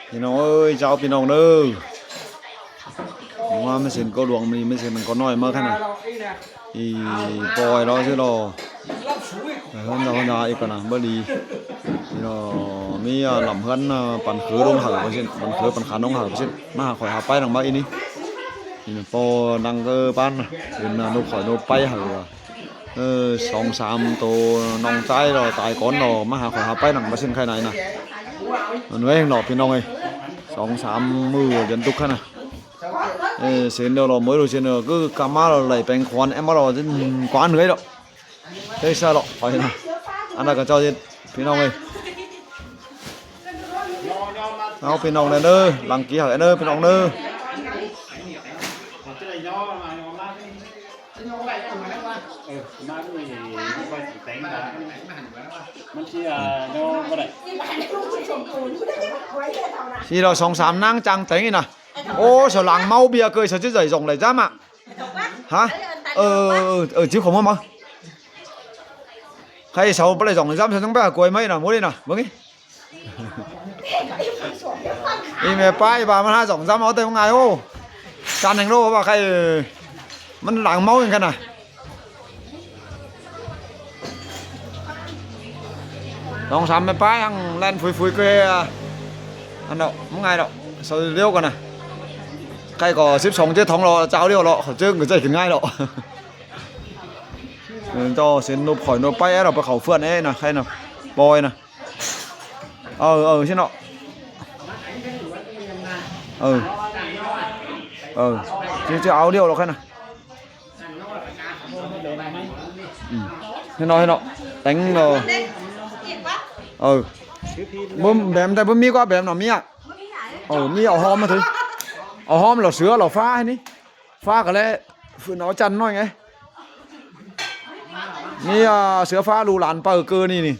ພີ່ນ້ອງເອີຍ ເຈົ້າພີ່ນ້ອງເດີ ມາມາເຊັນກໍຫຼວງ ມື້ນີ້ມາເຊັນກໍນ້ອຍມາຂະໜາດ ອີ່ປອຍເລາະຊື່ເລາະ ເອີ ເຮືອນເຈົ້າພະຍາອີກກ່ອນນະ ບໍ່ດີ ພີ່ນ້ອງ ມີ ອາ ລຳເຮືອນ ອາ ປັນຄືດົງເຫີວ່າຊັ້ນ ປັນຄືປັນຄານດົງເຫີວ່າຊັ້ນ ມາຫາຂ້ອຍຫາໄປນຳມາອີ່ນີ້ ນີ້ປອນັງເກີປານນະ ເປັນ ອາ ນົກຂ້ອຍນົກໄປເຫີວ່າ ເອີ ສອງສາມໂຕ ນ້ອງຊາຍລາວຕາຍກ່ອນລາວ ມາຫາຂ້ອຍຫາໄປນຳ ບໍ່ເຊັ່ນໃຄໃນນະ ມັນແວງດອກພີ່ນ້ອງເອີຍ ສອງສາມມື້ຢັນຕຸກຫັ້ນນະ ເອີ ເຊັນດຽວລາວ ມື້ດຽວເຊັນດຽວ ຄືກັບມາລາວໄລ່ແປງຂວັນ ແອມມາລາວ ກວານເຫືອຍດອກ ເອີ ຊະເລາະ ຂ້ອຍນະ ອັນນັ້ນກໍເຈົ້າເຮັດ ພີ່ນ້ອງເອີຍ ເອົາພີ່ນ້ອງແດ່ເດີ ຫຼັງກີໃຫ້ເດີ ພີ່ນ້ອງເດີ. ເອີ ມານີ້ ມັນຊິ ອາ ເນາະ ບໍ່ໄດ້ ຊິລອສອງສາມນາງຈັງແຕ່ງນີ້ນະ ໂອ້ ສະຫຼັງເມົາເບຍເກີຍ ສະຈິດໃຈຈອງໄດ້ຈ້າມະ ຮະ ເອີ ເອີ ເອີ ຈິບເຂົ້າມາມາ ໃຄເຊົາບໍ່ໄດ້ຈອງຊ້ຳ ເຊົາຈັ່ງໄປຫາກວຍໄມ້ນະ ມື້ນີ້ນະ ເບິ່ງນີ້ ອີແມ່ປ້າຍວ່າມັນຫາສອງສາມເອົາແຕ່ວ່າງ່າຍ ໂອ້ ຈານແຫ່ງໂລວ່າໃຄ ມັນຫຼັງເມົາຈັ່ງຊັ້ນນະ ສອງສາມແມ່ປ້າຍຫັ້ນແລ່ນຟຸຍໆ ເກີຍ ອັນດອກ ມັນງ່າຍດອກ ເຊົາລຽວກ່ອນນະ ໃຄກໍສິບສອງເຈັດທ້ອງລະ ເຈົ້າລຽວລະ ເຂົາເຈີກໍໃຈກິນງ່າຍດອກ ເອີ ເຈົ້າເຊັນນົບຂ້ອຍນົບໄປ ເອົາໄປເຂົ້າເຟືອນເອນະ ໃຄນະ ປອຍນະ ເອີ ເອີ ຊີ້ເນາະ ເອີ ເອີ ຊິ ຊິເອົາດຽວດອກໃຄນະ ອືມ ເຫັນເນາະ ເຫັນເນາະ ແຕ່ງເນາະ ເອີ ບໍ່ ແບມ ແຕ່ບໍ່ມີກວ່າແບມເນາະ ເມຍ ເອີ ມີເອົາຫອມມາຖື ເອົາຫອມເອົາເສືອເອົາຟ້າໃຫ້ນີ້ ຟ້າກໍແລະ ຝືນເອົາຈັນໜ້ອຍໄງ ມີ ອາ ເສືອຟ້າລູຫຼານເປີເກີນີ້ນີ້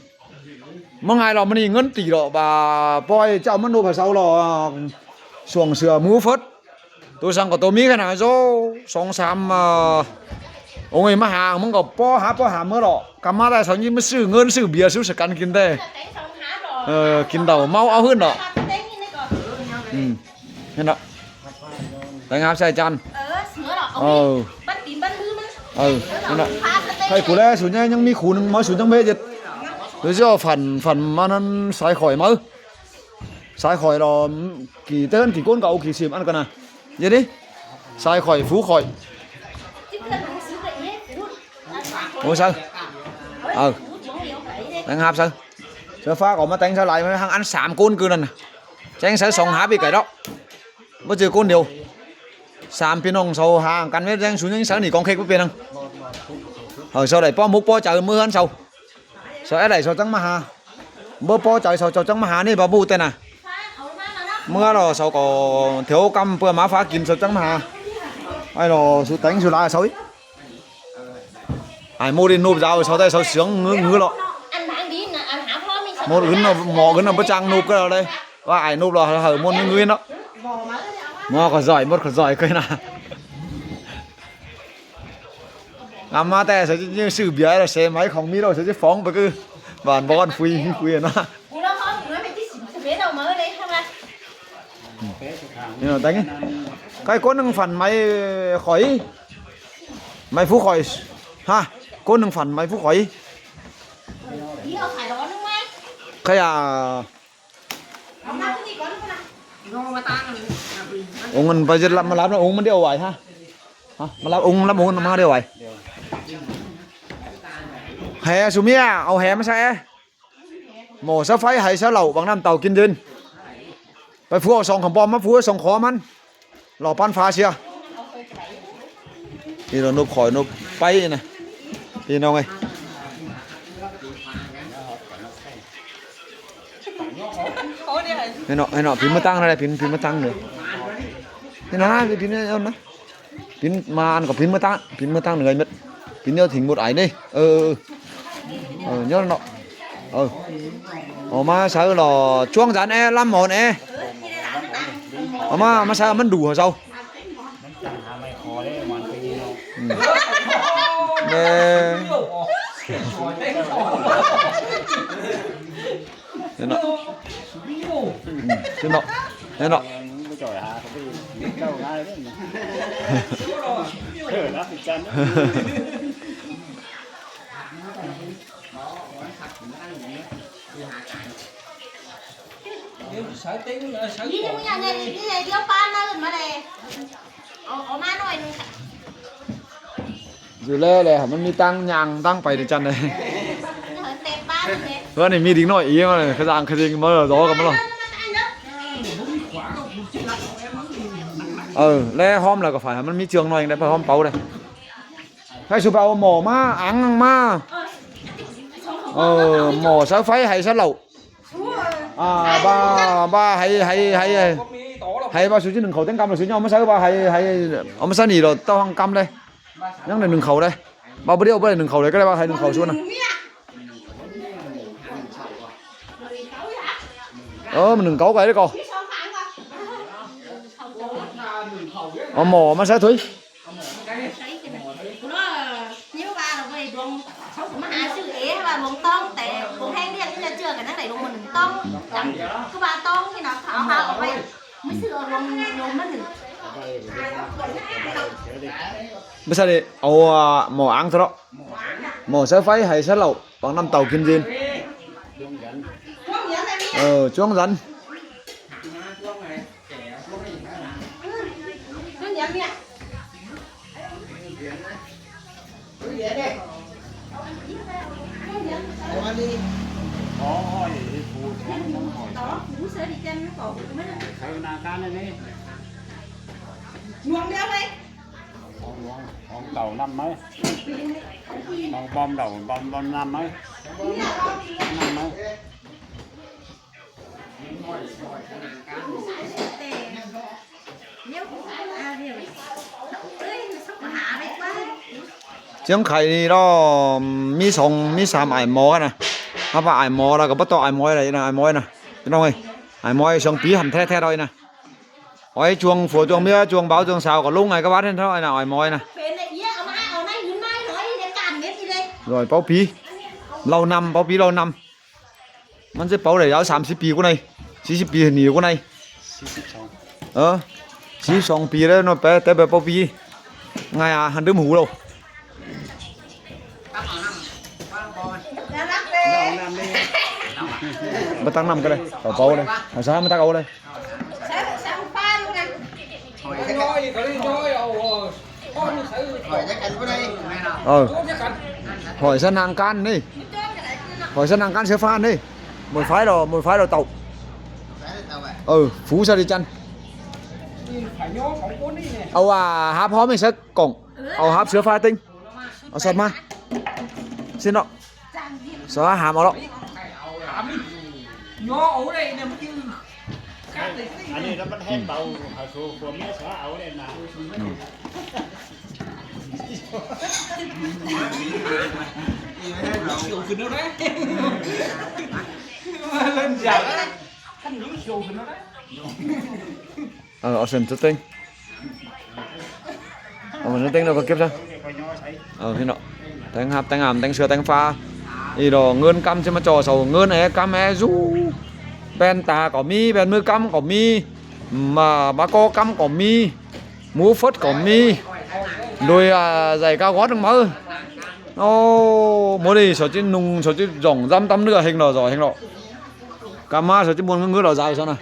ມາງ່າຍລະ ມື້ນີ້ເງິນຕີລະ ບາ ປອຍເຈົ້າມາໂນບໃຫ້ເຊົາລະ ຊ່ວງເສືອໝູເຟີດ ໂຕສັງກໍໂຕມີຂະໜາດໂຊ ສອງສາມ ອາ ອົງເອີຍ ມາຫາ ມຶງກໍປໍຫາ ປໍຫາເມືອລະ ກັບມາໄດ້ເຊົານີ້ມາຊື້ເງິນຊື້ເບຍສູ່ສະກັນກິນແຕ່ ເອີ ກິນເຫຼົ້າເມົາເອົາຫື້ນເນາະ ອືມ ເຫັນເນາະ ໄດ້ງາມໃສ່ຈານ ເອີ ເສືອເນາະ ເອີ ເອົາ ປັດຕີນປັດມືມັນ ເອີ ເອີ ນັ້ນນະ ໃຫ້ກູແລສູນໃຫຍ່ຍັງມີຄູໜຶ່ງ ມາສູນຍັງເຮັດ ໂດຍສະເພາະຝັນ ຝັນມານັ້ນສາຍຂ້ອຍມາ ສາຍຂ້ອຍລະ ກີເຕີນກີກົ້ນກໍເອົາກີຊິມອັນກັນນະ ເດນີ້ ສາຍຂ້ອຍຟູຂ້ອຍ ໂອ້ ເຊີ ເອີ ແຕງຫາບເຊີ ເສືອຟ້າກໍມາແຕງເຊີຫຼາຍ ມາທາງອັນສາມກົ້ນຄືນັ້ນນະ ແຕງເຊີສອງຫາບອີກໄກດອກ ບໍ່ເຈີກົ້ນດຽວ ສາມພີ່ນ້ອງເຊົາຫາກັນແມ່ນແຕງສູນຍັງເຊີໜີກອງເຄັກບໍ່ເປັນຫຍັງ ເອີ ເຊົາໄດ້ພໍມຸກພໍໃຈເມືອເຮືອນເຊົາ ເຊົາແອດໄດ້ເຊົາຈັ່ງມາຫາ ບໍ່ພໍໃຈເຊົາເຈົ້າຈັ່ງມາຫານີ້ ບາບູແຕ່ນະ ເມື່ອລະເຊົາກໍແຖວກຳເພື່ອມາຟ້າກິນເຊົາຈັ່ງມາຫາ ໄອ້ລະສຸແຕງສຸລາເຊົາອີກ ອ້າຍໂມດິນນູບຍາວເຊົາໄດ້ເຊົາສຽງງືໆລະ ໝໍອື່ນນະ ໝໍອື່ນນະບໍ່ຈ້າງນູບກໍເອົາເລີຍ ວ່າອ້າຍນູບລະເຮີ້ມວນງືໆເນາະ ໝໍກໍຊ່ອຍ ໝົດກໍຊ່ອຍເຄີຍນະ ງາມມາແຕ່ເຂົາຈະຊື້ເບຍແລ້ວເສໄໝຂອງມີໂລດ ເຂົາຈະຟ້ອງໄປຄືບ້ານບ່ອນຟຸຍມີຄຸຍນະ ນີ້ເນາະ ແຕ່ນີ້ ໃຄຄົນໜຶ່ງຝັນໄໝຂ້ອຍ ໄໝຟູຂ້ອຍ ຮະ ຄົນໜຶ່ງຝັນໄໝຟູຂ້ອຍ ໃຄອາ ອົງມັນໄປຈະລຳມາລຳນະ ອົງມັນດຽວໄຫວຮະ ຮະ ມາລຳອົງລຳອົງມາດຽວໄຫວ ແຫ່ສຸເມຍ ເອົາແຫ່ມາໃສ່ ໝໍສາໄຟໃຫ້ສາເຫຼົ້າ ບັກນ້ຳເຕົ້າກິນເຢັນ ໄປຟູເອົາສອງຄຳບອມມາຟູໃຫ້ສອງຂໍມັນ ເຫຼົ້າປັນຟ້າເສຍ ນີ້ລະນົບຂ້ອຍນົບໄປນະ ພີ່ນ້ອງເອີຍ ໃຫ້ເນາະ ໃຫ້ເນາະ ພິມມາຕັ້ງນັ້ນແຫຼະ ພິມ ພິມມາຕັ້ງເດີ ນີ້ນະ ພິມນີ້ເອົານະ ປິ່ນມາອັນກໍປິ່ນເມືອຕາ ປິ່ນເມືອຕາເໜືອເໝິດ ປິ່ນດຽວຖິ້ມໝົດໄອເດ້ ເອີ ເອີ ເອີ ຍ້ອນເນາະ ເອີ ເອົາມາໃສ່ຫຼໍ່ ຊ່ວງຈານແອ ລຳໝອນແອ ເອົາມາ ມາໃສ່ມັນດູເຮົາເຈົ້າ ມັນຈັງຫາໄມ້ຄໍເດ້ ມັນເປັນເນາະ ອືມ ແມ່ ເຫັນເນາະ ອືມ ເຫັນເນາະ ແມ່ນເນາະ ບໍ່ຈ່ອຍຫາເຂົາໄປເຈົ້າງ່າຍເດ້ ເອີ ຮັບຜິດຊອບ ດຽວປາມາອື່ນມາແດ່ ເອົາ ເອົາມາໜ້ອຍໜຶ່ງ ຢູ່ແລ້ວແຫຼະ ມັນມີຕັງຍ່າງຕັງໄປນຳກັນເດ້ ເອີ ເຕັມບ້ານເດ້ ເພື່ອນນີ້ມີເດັກນ້ອຍອີກ ມາຂະຈາງຂະເຈງມາ ລໍກັນມາລະ ເອີ ແລະຫອມແລ້ວກໍຝາກໃຫ້ມັນມີເຈື່ອງໜ້ອຍໜຶ່ງໄດ້ ໄປຫອມເປົາໄດ້ ໃຫ້ສຸໄປເອົາໝໍ້ມາ ອັງມາ ເອີ ໝໍ້ໃສ່ໄຟ ໄຫ້ໃສ່ເຫຼົ້າ ອ່າ ວ່າ ວ່າໃຫ້ ໃຫ້ ໃຫ້ ໃຫ້ວ່າສຸຊິໜຶ້ງເຂົ້າແຕ່ງກຳ ແລ້ວສຸຍອມມາໃສ່ ວ່າໃຫ້ ໃຫ້ເອົາມາໃສ່ນີ້ ແລ້ວເຕົ້າຫາງກຳເດ້ ຍັງໄດ້ໜຶ້ງເຂົ້າເດ້ ວ່າບໍ່ໄດ້ເອົາ ບໍ່ໄດ້ໜຶ້ງເຂົ້າເດ້ ກໍໄດ້ວ່າໃຫ້ໜຶ້ງເຂົ້າສຸນະ ເອີ ມັນໜຶ້ງເຂົ້າກໍໄດ້ກໍ ເອົາໝໍ້ມາໃສ່ ທຸຍ ໃຊ້ກັນນະ ເພາະວ່າລາວບໍ່ໄດ້ດວງ ເຂົາກໍມາຫາຊື້ເອງ ວ່າດວງຕ້ອງ ແຕ່ບໍ່ແຮງລຽກນີ້ລະເຈື່ອກັນຈັ່ງໃດ ດວງມັນຕ້ອງ ຄືວ່າຕ້ອງນີ້ນະ ເອົາຫາອອກໄປ ໄປຊື້ເອົາດວງໂຍມມາໜຶ້ງ ບໍ່ໃຊ່ເດ້ ເອົາໝໍ້ອັງຊະເນາະ ໝໍ້ໃສ່ໄຟ ໃຫ້ໃສ່ເຫຼົ້າ ປາກນ້ຳເຕົ້າກິນເຢັນ ເອີ ຊ່ວງສັນ ຈຽງໄຄນີ້ເນາະ ມີສອງ ມີສາມອ້າຍໝໍນະ ເຮົາວ່າອ້າຍໝໍ ແລ້ວກໍບໍ່ຕໍ່ອ້າຍໝໍໄດ້ນະ ອ້າຍໝໍນະ ພີ່ນ້ອງເອີຍ ອ້າຍໝໍຊ່ວງປີຫັ້ນແທ້ໆ ດອກນະ ໂອ້ຍ ຊ່ວງຜົວຊ່ວງເມຍ ຊ່ວງບ່າວຊ່ວງສາວກໍລົງໃຫ້ກະບາດຫັ້ນເນາະ ອ້າຍໝໍນະ ເປັນໄອ້ເອີຍ ເອົາມາ ເອົາມາ ຫືນມາ ຮ້ອຍໃນການເມັດນີ້ເດ້ ຮ້ອຍເປົາປີ ເລົ່ານຳ ເປົາປີ ເລົ່ານຳ ມັນຊິເປົາໄດ້ຍາວສາມສິບປີກວ່າໃນ ສີ່ສິບປີໜີກວ່າໃນ ສີ່ສິບສອງ ເອີ ສີ່ສິບສອງປີແລ້ວເນາະ ແປ ແຕ່ແບບເປົາປີ ງ່າຍອາ ຫັນດື່ມຫູເຮົາ ບໍ່ຕັກນ້ຳກໍໄດ້ ເອົາເປົາເລີຍ ເອົາຊາມາຕັກເອົາເລີຍ. ເອີ ຫອຍຊະນາງການນີ້ ຫອຍຊະນາງການເສືອຟ້ານີ້ ໝົດໄຟແລ້ວ ໝົດໄຟແລ້ວເຕົາ ເອີ ຟູຊະດີຈັນ ເອົາວ່າຫາພ້ອມໃຫ້ເສືອກອງ ເອົາຫາບເສືອຟ້າເຕັງ ເອົາສອດມາຊິເນາະ ສະຫາມເອົາເນາະ. ອັນນີ້ລະມັນແຮງເບົາ ເອົາໂຊຜົວເມຍສະເອົາແນ່ນາ ຂຽວຂຶ້ນແລ້ວນະ ເລີ່ມຢາກແລ້ວນະ ຂຽວຂຶ້ນແລ້ວນະ. ເອີ ເອົາເສັ້ນສະເຕັງ ເອົາເສັ້ນສະເຕັງແລ້ວກໍເກັບຊະ ເອີ ເຫັນເນາະ ແຕ່ງຫາບແຕ່ງຫາມ ແຕ່ງເສືອແຕ່ງຟ້າ ອີ່ດອກ ເງິນກຳຊິມາຈໍ່ເສົາ ເງິນແອກຳແອຊູ ແວ່ນຕາກໍມີ ແວ່ນມືກຳກໍມີ ມາ ມາກໍກຳກໍມີ ໝູເຟີດກໍມີ ໂດຍ ອ່າ ໃສ່ກາວອດໜຶ່ງມາ ເອີ ໂອ້ ມື້ນີ້ເຂົາຈິນຸ່ງ ເຂົາຈິຢອງຢຳຕຳເນື້ອເຮັງເນາະ ເຂົາເຮັງເນາະ ກຳມາເຂົາຈິມ່ວນເງືອດເອົາໃຈຊັ້ນນະ.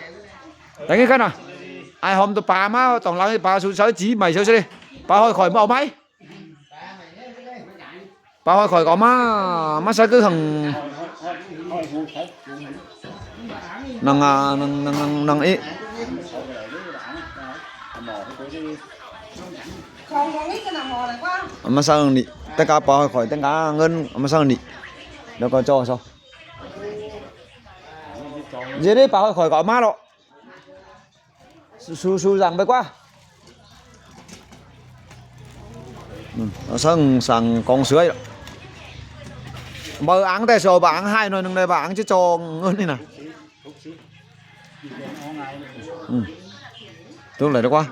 ແຕ່ງນີ້ກັນນະ ອ້າຍຫອມຕົວປາມາ ຕ້ອງລ້າງປາສູ່ເຊົາຈີໃໝ່ເຊົາຊິ ປາຫອຍຂ້ອຍມາເອົາໃໝ່ ປາຫອຍຂ້ອຍກໍເອົາມາ ມາໃສ່ຄືຫຍັງ ນັ່ງ ນັ່ງ ນັ່ງ ນັ່ງອີກ ເອົາມາໃສ່ນີ້ ແຕ່ງກາປາຫອຍຂ້ອຍ ແຕ່ງກາເງິນ ເອົາມາໃສ່ນີ້ ແລ້ວກໍຈໍ່ເຊົາ ເດ ປາຫອຍຂ້ອຍກໍເອົາມາເນາະ. ສູ້ ສູ້ສັ່ງໄປກວ່າ ອືມ ເອົາສັ່ງ ສັ່ງກອງເສືອ ເບົາອັງແຕ່ເສືອ ເບົາອັງໃຫ້ໜ້ອຍໜຶ່ງໄດ້ ເບົາອັງຈະຈອງເງິນນີ້ນະ ອືມ ຕົງໄດ້ກວ່າ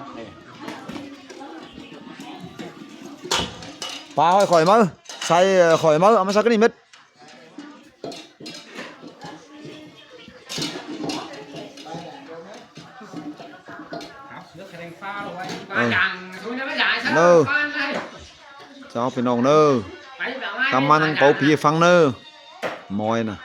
ປາຫອຍຂ້ອຍມາ ໃສ່ຂ້ອຍມາ ເອົາມາໃສ່ກັນນີ້ເມັດ. ຈ ເອີ ເດີ ເຈົ້າພີ່ນ້ອງເດີ ຕາມມານັ່ງເປົ່າຜີໃຫ້ຟັງເດີ ມອຍນະ.